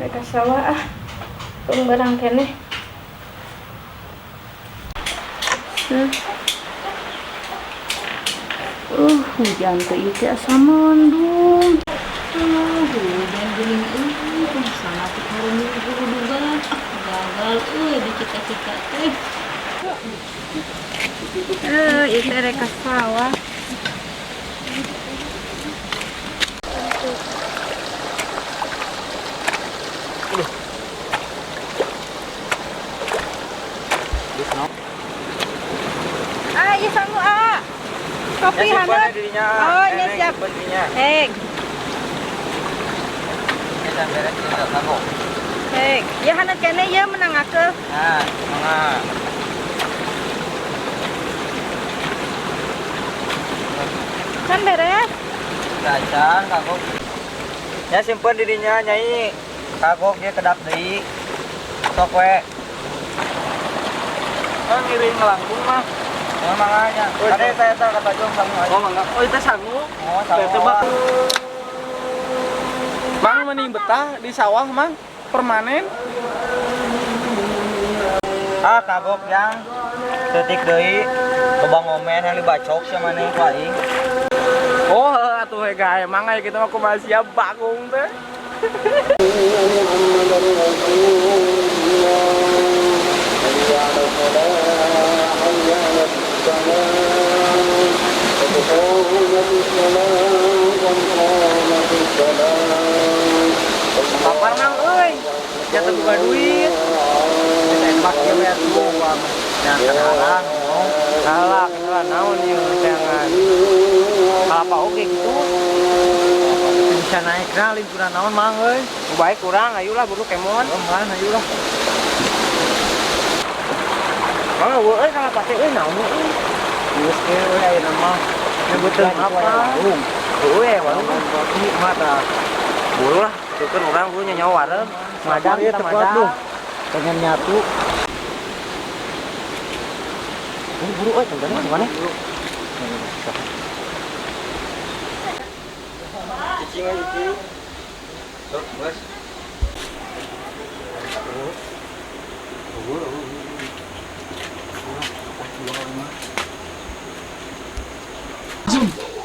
Rek ka sawah ah. Tong barang keneh. Hujan teh ieu teh asa mendung. Hujan geuning euy, sangat karunya gurudugan. Ah, gagal euy di cita-cita teh. Ieu teh rek ka sawah. Ah, ieu sangu ah. Kopi haneut. Oh, nya siap. Hek. Hek, ya haneut keneh ieu menang akeuh. Nah, mangga. Can beres. Acan kagok. Ya simpen dirinya nyai. Kagok dia kedap deui. Sok we. Oh, ngiring ngelangkung mah. Oh, manganya. Kade saya kata jong sangu aja. Oh, mangga. Oh, itu sangu. Oh, sangu. Mang mending betah di sawah, Mang. Permanen. Ah, kagok yang detik deui. Loba ngomen yang dibacok sia maneh ku aing. Oh, atuh we gae mang aya kitu mah kumaha siap bagong teh. Papar mang euy, jatuh buka duit. Ditembak ieu we atuh uang. Yang kehalang, kalah, kalah naon ieu jangan. Kalapa oge gitu. Bisa naik nah liburan naon mang euy. Baik kurang, ayolah buru kemon. Oh, mang ayolah. Mang euy euy kalapa teh euy naon euy. Geus ge euy ayeuna mah. Nyebuteun apa? Euy warung roti mah tah. Buru lah, tukeun urang buru nyawa warung. Madang ieu kita teu kuat madang. Pengen nyatu. Buru euy tentang mana? Cicing aja cicing. Tuh, bos.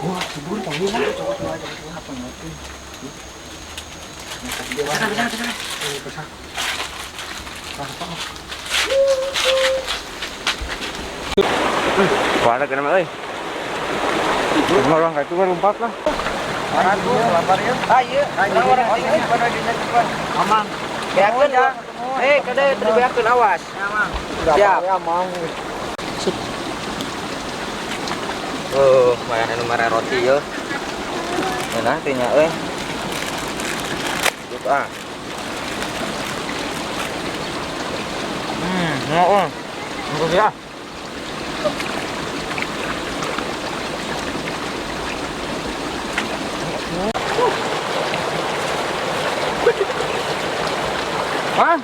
Wah, subur tahu lah. Coba apa ngerti. Bisa. Wah, ada kenapa euy? Orang kayak itu kan lompat lah. Orang tuh lapar ya. Ah iya, orang ini pada dina cepat. Amang. Beakeun ya. Eh, kade teu beakeun awas. Siap. Amang. Lumayan anu mere roti ye. Ngeunah teh nya euy. Gitu ah. Heeh. Engko ya. Mang,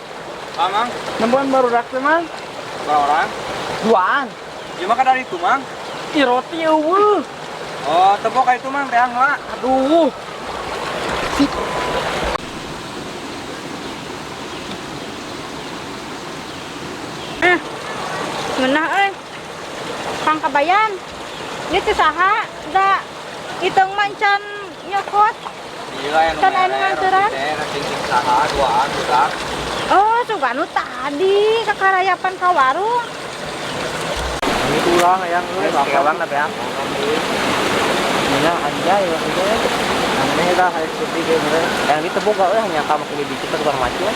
Mang. Nembuan baru rak teh, Mang. Berapa orang? Duaan. Ieu mah dari itu, Mang. Ih, roti eueuh. Oh, tepok ka itu, Mang, teang heula. Aduh. Ngeunah euy. Kang Kabayan. Ieu teh saha? Da iteung mah encan nyokot. Gila yang Can anu nganturan? Sing saha duaan budak. Oh, sugan nu tadi kakarayapan ka warung. Ini tulang yang euy, kewang na beak. Nina anjay waktu itu. Aneh lah kayak seperti kayak gini. Yang ditebuk gak euy hanya kamu ini biji tukang macu.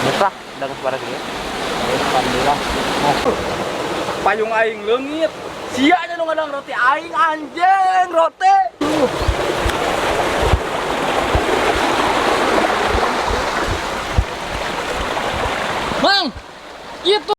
Mesah dan suara gini. Alhamdulillah. Payung aing leungit. Sia aja nu ngadang roti aing anjing roti. Mang, itu